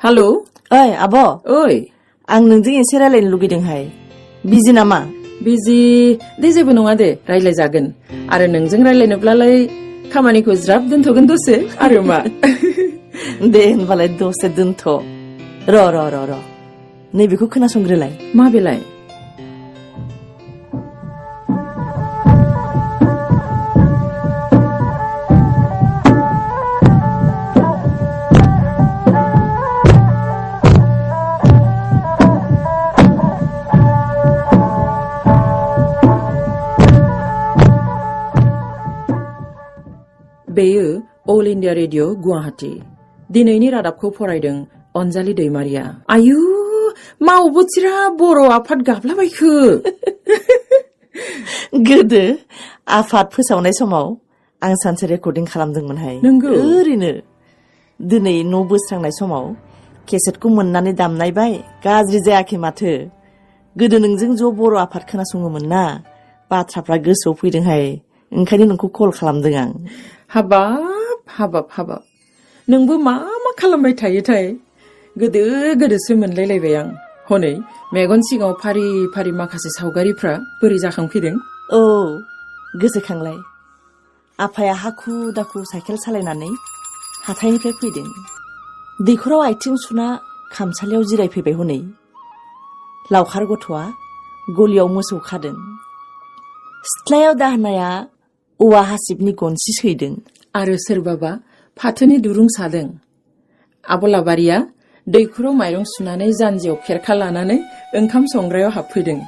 Hello ओइ आब' ओइ आं नोंजों एसे रायलायनो लुगैदोंहाय बिजि नामा? बिजि दे जेबो नङा दे रायलायजागोन आरो नोंजों रायलायनोब्लालाय खामानिखौ ज्राब दोनथ'गोन दसे आरो मा दे होनबालाय दसे दोनथ' र' नैबेखौ खोनासंग्रोलाय मा बेलाय बेयो अल इन्डिया रेडिअ गुवाहाटी दिनैनि रादाबखौ फरायदों अनजालि दैमारिया आयु मा अबथिरा बर' आफाद गाबलाबायखो गोदो आफाद फोसावनाय समाव आं सानसे रेकर्डिं खालामदोंमोनहाय नंगौ ओरैनो दिनै न' बोस्रांनाय समाव केसेटखौ मोननानै दामनायबाय गाज्रि जायाखै माथो गोदो नोंजों ज' बर' आफाद खोनासङोमोन ना बाथ्राफ्रा गोसोआव फैदोंहाय ओंखायनो नोंखौ कल खालामदों आं हाबाब नोंबो मा खालामबाय थायोथाय गोदोसो मोनलायलायबाय आं हनै मेगन सिगाङाव फारि फारि माखासे सावगारिफ्रा बोरै जाखांफैदों औ गोसोखांलाय आफाया हाखु दाखु साइकेल सालायनानै हाथायनिफ्राय फैदों दैखराव आथिं सुना खामसालियाव जिरायफैबाय हनै लावखार गथ'आ गलियाव मोसौ खादों सिथ्लायाव दाहोनाया औवा हासिबनि गनसि सैदों आरो सोरबाबा फाथोनि दुरुं सादों आबलाबारिया दैखराव माइरं सुनानै जानजियाव खेरखा लानानै ओंखाम संग्रायाव हाबफैदों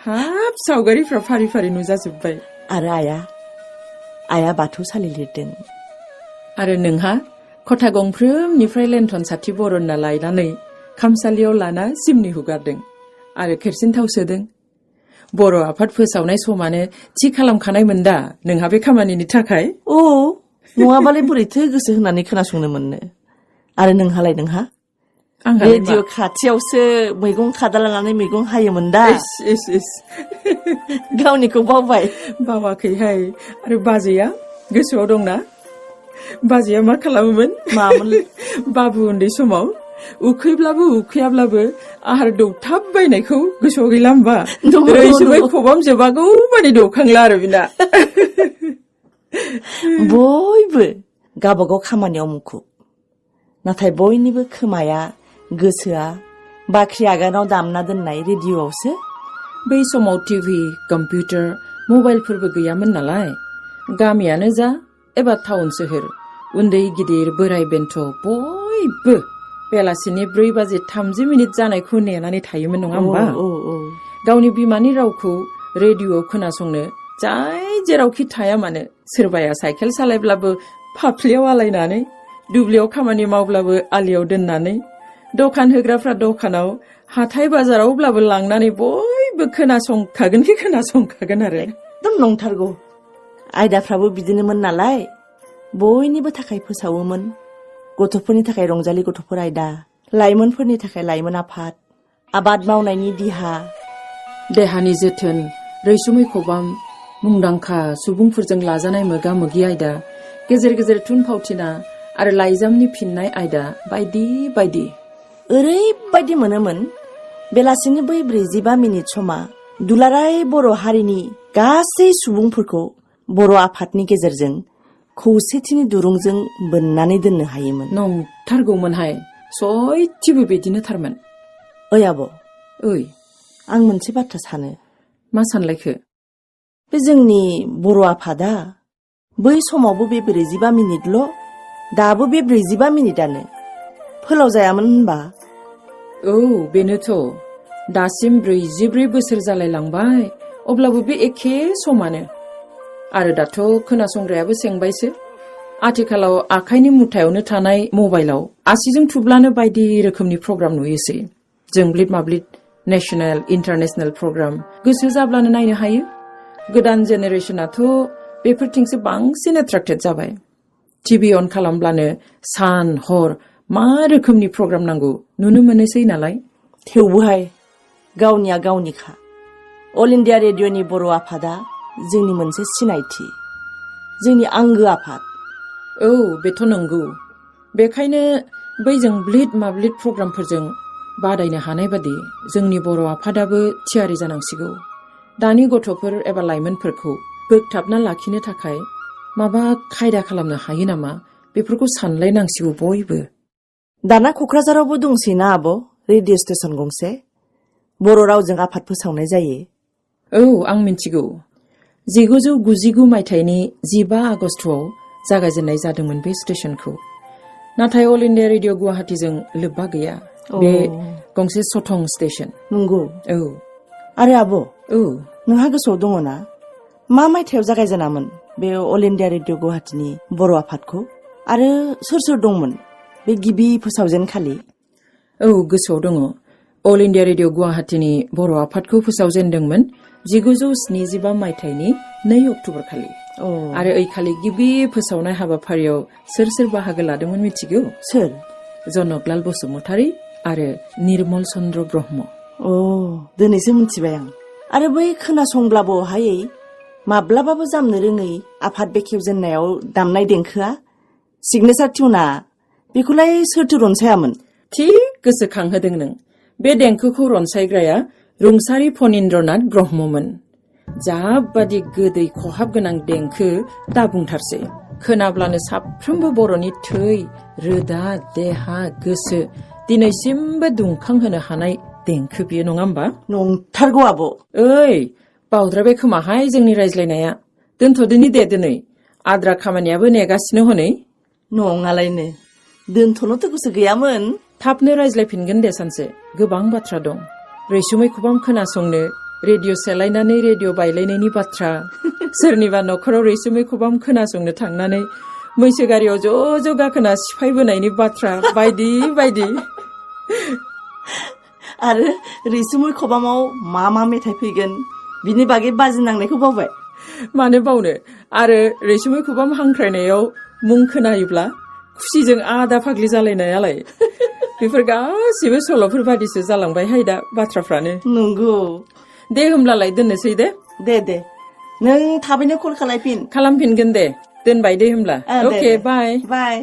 हाब सावगारिफ्रा फारि फारि नुजाजोब्बाय आरो आइया बाथौसालि लिरदों आरो नोंहा खथा गंफ्रोमनिफ्राय लेन्थन साथि बरनना लायनानै खामसालियाव लाना सिमनि हुगारदों आरो केरसिन थाव सोदों बर' आफाद फोसावनाय समानो थि खालामखानायमोन दा नोंहा बे खामानिनि थाखाय नङाबालाय बोरैथो गोसो होनानै खोनासंनो मोननो आरो नोंहा रेडिअ खाथियावसो मैगं खादा लानानै मैगं हायोमोन दा गावनिखौ बावाखैहाय आरो बाजैया गोसोआव दंना बाजैया मा खालामोमोन मामोन बाबु उन्दै समाव उखैब्लाबो उखैयाब्लाबो आहार दौथाब बायनायखौ गोसोआव गैला होमबा रैसुमै खबाम जोबागौ माने दौखांला आरो बिना बयबो गावबागाव खामानियाव मुखुब नाथाय बयनिबो खोमाया गोसोआ बाख्रि आगानाव दामना दोननाय रेडिअआवसो बै समाव टिभि कम्पिउटार मबाइलफोरबो गैयामोन नालाय गामियानो जा एबा टाउन सोहोर उन्दै गिदिर बोराय बेन्थ बयबो बेलासिनि 4:30 जानायखौ नेनानै थायोमोन नङा होमबा गावनि बिमानि रावखौ रेडिअआव खोनासंनो जाय जेरावखि थाया मानो सोरबाया साइकेल सालायब्लाबो फाफ्लियाव आलायनानै दुब्लियाव खामानि मावब्लाबो आलियाव दोननानै दखान होग्राफ्रा दखानाव हाथाय बाजारावब्लाबो लांनानै बयबो खोनासंखागोन आरो एकदम नंथारगौ आयदाफ्राबो बिदिनोमोन नालाय बयनिबो थाखाय फोसावोमोन गथ'फोरनि थाखाय रंजालि गथ'फोर आयदा लाइमोनफोरनि थाखाय लाइमोन आफाद आबाद मावनायनि देहानि जोथोन रैसुमै खबाम मुंदांखा सुबुंफोरजों लाजानाय मोगा मोगि आयदा गेजेर गेजेर थुनफावथिना आरो लाइजामनि फिननाय आयदा बायदि बायदि ओरैबायदि मोनोमोन बेलासिनि बै 45 मिनिट समा दुलाराय बर' हारिनि गासै सुबुंफोरखौ बर' आफादनि गेजेरजों खौसेथिनि दुरुंजों बोननानै दोननो हायोमोन नंथारगौमोनहाय सयथिबो बिदिनो थारमोन ओइ आब' ओइ आं मोनसे बाथ्रा सानो मा सानलायखो बे जोंनि बर' आफादा बै समावबो बे 45 मिनिटल' दाबो बे 45 मिनिटानो फोलाव जायामोन होनबा बेनोथ' दासिम 44 बोसोर जालायलांबाय अब्लाबो बे एखे समानो आरो दाथ' खोनासंग्रायाबो सेंबायसो आथिखालाव आखाइनि मुथायावनो थानाय मबाइलाव आसिजों थुब्लानो बायदि रोखोमनि प्रग्राम नुयोसै जोंब्लिद माब्लिद नेशनेल इन्टारनेशनेल प्रग्राम गोसो जाब्लानो नायनो हायो गोदान जेनेरेशनाथ' बेफोरथिंसो बांसिन एट्राक्टेड जाबाय टिभि अन खालामब्लानो सान हर मा रोखोमनि प्रग्राम नांगौ नुनो मोनोसै नालाय थेवबोहाय गावनिया गावनिखा अल इन्डिया रेडिअनि बर' आफादा जोंनि मोनसे सिनायथि जोंनि आंगो आफाद बेथ' नंगौ बेखायनो बैजों ब्लिड माब्लिद प्रग्रामफोरजों बादायनो हानाय बादि जोंनि बर' आफादाबो थियारि जानांसिगौ। दानि गथ'फोर एबा लाइमोनफोरखौ बोगथाबना लाखिनो थाखाय माबा खायदा खालामनो हायो नामा बेफोरखौ सानलायनांसिगौ बयबो। दाना क'क्राझारावबो दंसैना आब' रेडिअ' स्टेसन गंसे बर' रावजों आफाद फोसावनाय जायो। औ आं मिन्थिगौ। 1999 मायथाइनि 15 आगस्टआव जागायजेननाय जादोंमोन बे स्टेशनखौ। नाथाय अल इण्डिया रेडिअ' गुवाहाटीजों लोब्बा गैया। बे गंसे सथं स्टेशन। नंगौ। औ आरो आब' औ नोंहा गोसोआव दङ ना मा मायथाइयाव जागायजेनामोन बे अल इण्डिया रेडिअ' गुवाहाटीनि बर' आफादखौ? आरो सोर सोर दंमोन बे गिबि फोसावजेनखालि? औ गोसोआव दङ। अल इण्डिया रेडिअ' गुवाहाटीनि बर' आफादखौ फोसावजेनदोंमोन 1975 मायथाइनि 2 अक्ट'बर खालि। आरो ओइखालि गिबि फोसावनाय हाबाफारियाव सोर सोर बाहागो लादोंमोन मिथिगौ? सोर? जनकलाल बसुमतारी आरो निर्मल चन्द्र ब्रह्म। दिनैसो मिथिबाय आं। आरो बै खोनासंब्लाबो हायै माब्लाबाबो जामनो रोङै आफाद बेखेवजेननायाव दामनाय देंखोआ सिगनेसार टिउना बेखौलाय सोरथो रनसायामोन? थिग गोसोखांहोदों नों। बे देंखोखौ रनसायग्राया रुंसारि फणीन्द्रनाथ ब्रह्ममोन। जाबादि गोदै खहाब गोनां देंखो दा बुंथारसै। खोनाब्लानो साफ्रोमबो बर'नि थै, रोदा, देहा, गोसो दिनैसिमबो दुंखांहोनो हानाय देंखो बियो, नङा होमबा? नंथारगौ आब'। ओइ बावद्रायबाय खोमाहाय जोंनि रायज्लायनाया। दोनथ'दोनि दे दिनै। आद्रा खामानियाबो नेगासिनो हनै। नङालायनो दोनथ'नोथ' गोसो गैयामोन। थाबनो रायज्लायफिनगोन दे सानसे। गोबां बाथ्रा दं। रैसुमै खबाम खोनासंनो, रेडिअ' सेलायनानै रेडिअ' बायलायनायनि बाथ्रा, सोरनिबा न'खराव रैसुमै खबाम खोनासंनो थांनानै मैसो गारियाव ज' ज' गाखोना सिफायबोनायनि बाथ्रा बायदि बायदि। आरो रैसुमै खबामाव मा मा मेथाइ फैगोन बिनि बागै बाजि नांनायखौ बावबाय। मानो बावनो। आरो रैसुमै खबाम हांख्रायनायाव मुं खोनायोब्ला खुसिजों आदा फाग्लि जालायनायालाय। बेफोर गासिबो सल'फोर बादिसो जालांबायहाय दा बाथ्राफ्रानो। नंगौ। दे होमब्लालाय दोननोसै दे। दे नों थाबैनो कल खालामफिन। खालामफिनगोन दे। दोनबाय दे होमब्ला। दे, अके दे। बाय। बाय।